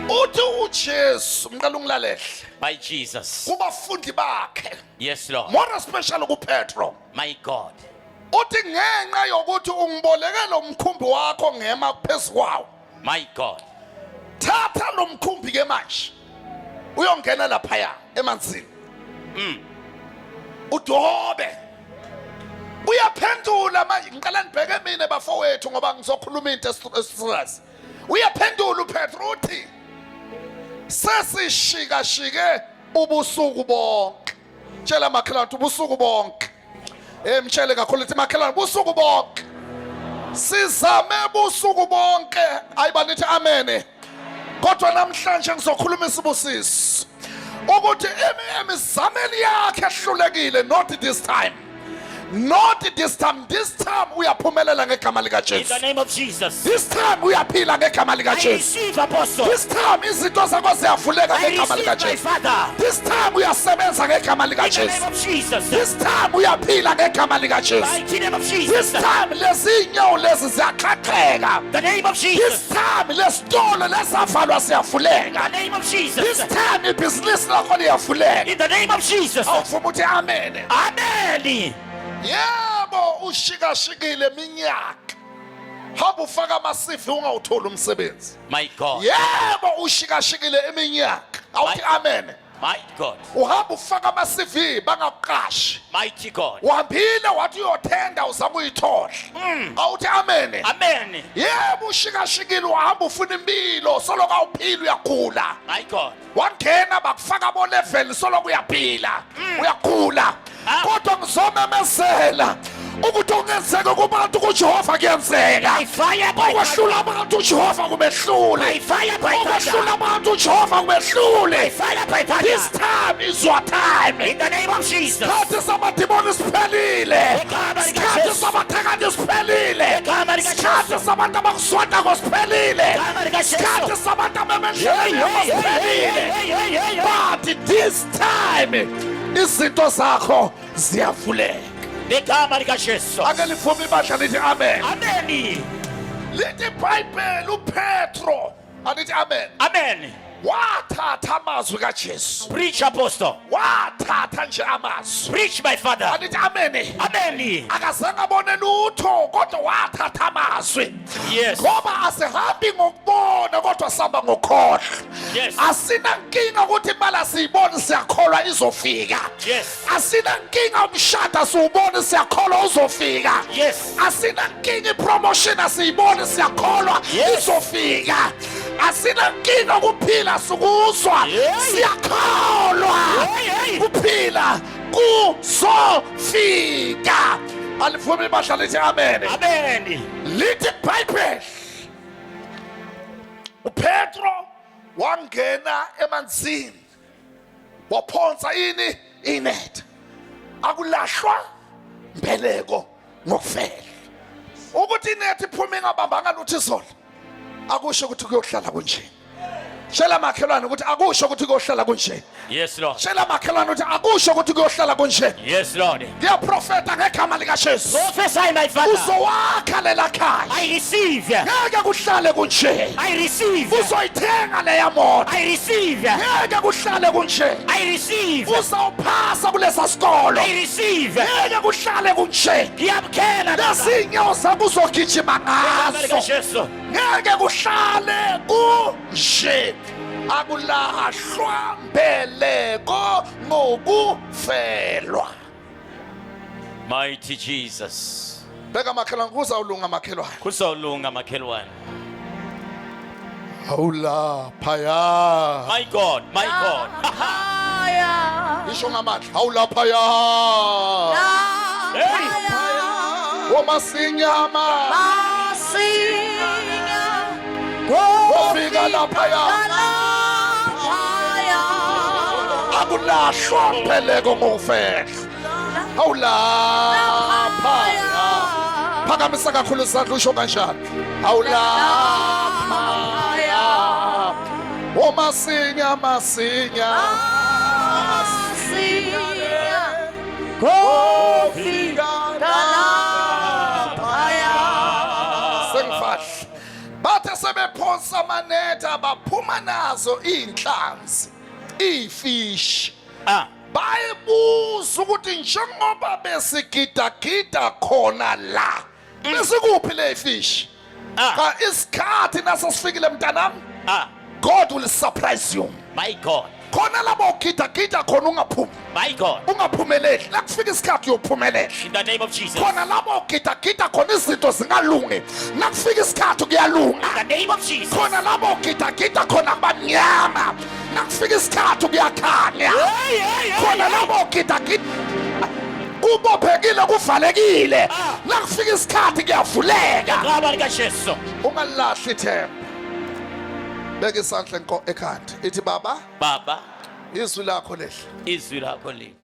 Uthi uJesu, ngicela ungilalele. By Jesus. Kubafundi bakhe. Yes, Lord. More especially kuPetro. My God. Uthi ngenxa yokuthi ungiboleke lo mkhumbi wakho ngema phezu kwawo. My God. Thatha lo mkhumbi ke manje. Uyongena laphaya emanzini. Udobe. Uyaphendula manje, ngicela nibheke mina bafowethu ngoba ngizokhuluma into eserious. Uyaphendula uPetro uthi sesishikashike ubusuku bonke. Tshela makhelwane ukuthi ubusuku bonke. Eh, mtshele kakhulu ukuthi makhelwane, ubusuku bonke. Sizame ubusuku bonke. Ayiba nithi amen. Kodwa namhlanje ngizokhuluma isibusiso. Ukuthi emizameni yakhe ehlulekile, not this time. Not this time. This time uyaphumelela ngegama lika In Jesu. the name of Jesus. This time uyaphila ngegama lika I Jesu. receive, Apostle. This time izinto zakho ziyavuleka I ngegama lika receive, my Jesu. Father. This time uyasebenza ngegama lika In the name Jesu. of Jesus. This time uyaphila ngegama lika Jesu. Mighty name of This Jesus. time lezi nyawo lezi ziyaqhaqheka. The name of This Jesus. time lesitolo lesavalwa siyavuleka. The name of This Jesus. time ibhizinisi lakho liyavuleka. In the name of Jesus. Awuvuma uthi amen. Amen. Yebo, ushikashikile iminyaka. Hamba ufaka ama-CV ungawutholi umsebenzi. My God. Yebo, ushikashikile iminyaka. Awuthi amen. My God. Uhamba ufaka ama-CV bangakuqashi. Mighty God. Uhambile wathi uyothenda uzama uyithola. Awuthi amen. Amen. Yebo, ushikashikile, uhamba ufuna impilo, soloko awuphila, uyagula. My God. Wangena bakufaka bo level, soloko uyaphila, uyagula. Ah. Kodwa ngizomemezela ukuthi okungenzeka kubantu kuJehova kuyenzeka. By fire, by thunder. Okwehlula abantu uJehova kubehlule. By fire, by thunder. Okwehlula abantu uJehova kubehlule. By fire, by thunder. This time is your time. In the name of Jesus. Isikhathi samadimoni siphelile. Igama likaJesu. Isikhathi sabathakathi siphelile. Igama likaJesu. Isikhathi sabantu abakuswatako siphelile. Igama likaJesu. Isikhathi sabantu Hey, abemendleleni hey, hey, siphelile. hey, hey, hey, hey. But this time izinto zakho ziyavuleka. Igama likaJesu. Ake livume ibandla lithi amen. Amen. Lithi iBhayibheli uPetro, anithi amen. Amen. Wathatha amazwi kaJesu. Preach, Apostle. Wathatha nje amazwi. Preach, my Father. Anithi amen. Amen. Akazange abone lutho kodwa wathatha amazwi. Yes. Ngoba asihambi ngokubona kodwa sihamba ngokukholwa. Yes. Asinankinga ukuthi imali asiyiboni, siyakholwa izofika. Yes. Asinankinga umshado asiwuboni, siyakholwa uzofika. Yes. Asinankinga ipromotion asiyiboni, siyakholwa Yes. izofika. Asinankinga ukuphila sikuzwa, Yeah. siyakholwa Hey, hey. kuphila kuzofika. Alivumi ibandla lithi amen. Amen. Lithi iBhayibheli uPetro wangena emanzini waphonsa ini inetha. Akulahlwa mbeleko ngokufela. Ukuthi inethi iphume ingabambanga lutho izolo akusho ukuthi kuyohlala kunje. Tshela makhelwane ukuthi akusho ukuthi kuyohlala kunje. Yes, Lord. Tshela makhelwane ukuthi akusho ukuthi kuyohlala kunje. Yes, Lord. Ngiyaprofeta ngegama likaJesu. Prophesy, my Father. Uzowakha lela khaya. I receive. Ngeke kuhlale kunje. I receive. Uzoyithenga leya moto. I receive. Ngeke kuhlale kunje. I receive. Uzawuphasa kulesa sikolo. I receive. Ngeke kuhlale kunje. Ngiyamkhela. Lezi nyawo zakho uzogijima Igama ngazo. likaJesu. Ngeke kuhlale kunje. Akulahlwa mbeleko ngokufelwa. Mighty Jesus. Bheka makhelwane, kuzawulunga makhelwane. Kuzolunga makhelwane. Awulaphaya. My God, my God. Higher. Isho ngamandla. Awulaphaya. Hey. Omasinyama. Masinya. Wofika laphaya. Laphaya. Akulahlwa mbeleko ngokufelwa. Awulaphaya. Phakamisa kakhulu isandla usho kanjani. Awulaphaya. Omasinya masinya. Masinya. Kofika laphaya. Sengifahla. Bathe sebe Bephonsa amanetha baphuma nazo iy'nhlanzi, iy'fishi. Ah. Bayibuza ukuthi njengoba besigidagida khona la, besikuphi le fish? Ah. Cha, isikhathi nasesifikile mntanami. Ah. God will surprise you. My God. Khona lapho ugidagida khona ungaphumi. My God. Ungaphumeleli. La kufika isikhathi uyophumelela. In the name of Jesus. Khona lapho ugidagida khona izinto zingalungi. Nakufika isikhathi kuyalunga. In the name of Jesus. Khona lapho ugidagida khona kubamnyama. Nakufika isikhathi kuyakhanya. Hey, hey, hey. Khona lapho ugidagida kubophekile kuvalekile. Ah. Nakufika isikhathi kuyavuleka. Igama likaJesu. Ungalahli ithemba. Beka isandla ekhanda. Ithi baba, Baba, izwi lakho lehle. izwi lakho leli.